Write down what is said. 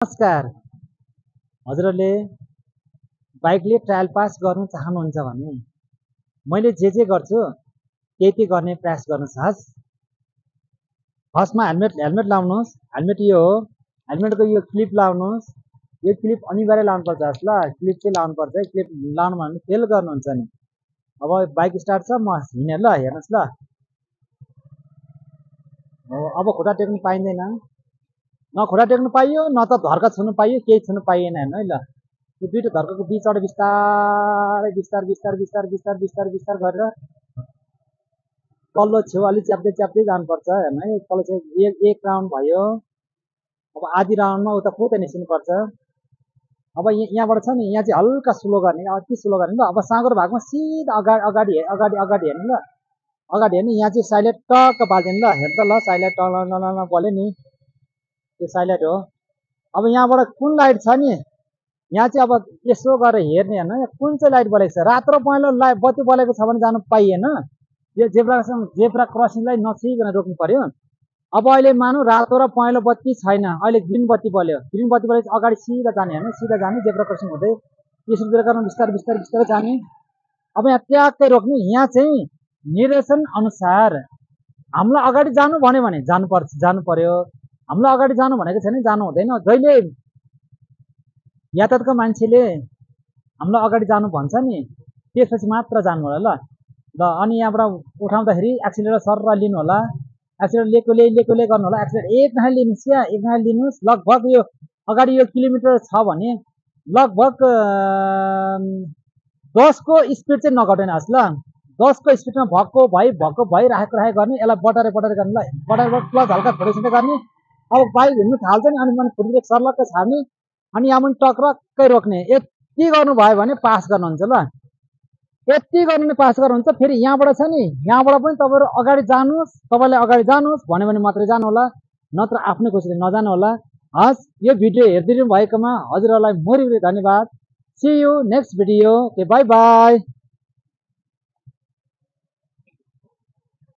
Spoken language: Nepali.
नमस्कार। हजुरहरूले बाइकले ट्रायल पास गर्नु चाहनुहुन्छ भने मैले जे गर्छु त्यही गर्ने प्रयास गर्नुहोस्। फर्स्टमा हेलमेट हेलमेट लाउनुहोस्। हेलमेट यो हो, हेलमेटको यो क्लिप लाउनुहोस्। यो क्लिप अनिवार्य लाउनुपर्छ। ल क्लिप चाहिँ लाउनुपर्छ। क्लिप लाउनु भने फेल गर्नुहुन्छ नि। अब बाइक स्टार्ट छ, म हिँडेँ। ल हेर्नुहोस्। ल अब खुट्टा टेक्नु पाइँदैन, न खुट्टा टेक्नु पाइयो न त धर्का छुनु पाइयो, केही छुनु पाइएन। हेर्नु है। ल यो दुईवटा धर्काको बिचबाट बिस्तारै बिस्तार बिस्तार बिस्तार बिस्तार बिस्तार बिस्तार गरेर तल्लो छेउ अलि च्याप्दै च्याप्दै जानुपर्छ। हेर्नु है। तल्लो छेउ एक राउन्ड भयो। अब आधी राउन्डमा उता पुरै निस्किनुपर्छ। अब यहाँबाट छ नि, यहाँ चाहिँ हल्का स्लो गर्ने, अति स्लो गर्ने। ल अब साँगुरो भागमा सिधा अगाडि अगाडि अगाडि अगाडि हेर्नु। ल अगाडि हेर्नु, यहाँ चाहिँ साइलेन्ट टक्क बाल्दैन। ल हेर्नु त। ल साइलेन्ट टल बोल्यो नि, त्यो साइलेन्ट हो। अब यहाँबाट कुन लाइट छ नि, यहाँ चाहिँ अब यसो गरेर हेर्ने। हेर्नु कुन चाहिँ लाइट बलेको छ। रातो र पहेँलो लाइट बत्ती बलेको छ भने जानु पाइएन। यो जेब्रा क्रसिङलाई नछुइकन रोक्नु पर्यो। अब अहिले मानौँ रातो र पहेँलो बत्ती छैन, अहिले ग्रिन बत्ती बल्यो। ग्रिन बत्ती बलेपछि अगाडि सिधा जाने। हेर्नु सिधा जाने, जेब्रा क्रसिङ हुँदै यसरी गरेर बिस्तारै बिस्तारै बिस्तारै जाने। अब यहाँ ट्याक्कै रोक्नु। यहाँ चाहिँ निर्देशन अनुसार हामीलाई अगाडि जानु भन्यो भने जानु पर्यो। हामीलाई अगाडि जानु भनेको छैन, जानु हुँदैन। जहिले यातायातको मान्छेले हामीलाई अगाडि जानु भन्छ नि, त्यसपछि मात्र जानु होला। ल अनि यहाँबाट उठाउँदाखेरि एक्सिलेटर सर लिनु होला। एक्सिलेटर लेकोले गर्नु होला। एक्सिलेटर एक नाल लिनुहोस्। क्या एक नाल लिनुहोस्। लगभग यो अगाडि यो किलोमिटर छ भने लगभग 10 को स्पिड चाहिँ नघटाउनुहोस्। ल 10 को स्पिडमा भक्को भइ राखेको गर्ने। यसलाई बटारे गर्ने। ल बटारे प्लस हल्का छोटो गर्ने। अब बाइक हिँड्नु थाल्छ नि, अनि फुट ब्रेक सर्लक्कै छाड्ने, अनि यहाँ पनि टक्रक्कै रोक्ने। यति गर्नुभयो भने पास गर्नुहुन्छ। ल यति गर्नु पास गर्नुहुन्छ। फेरि यहाँबाट छ नि, यहाँबाट पनि तपाईँहरू अगाडि जानुहोस्। तपाईँले अगाडि जानुहोस् भन्यो भने मात्रै जानु होला, नत्र आफ्नै खुसीले नजानु होला। हस्, यो भिडियो हेरिदिनु भएकोमा हजुरहरूलाई मोरी धन्यवाद। See you next video. Okay, bye by.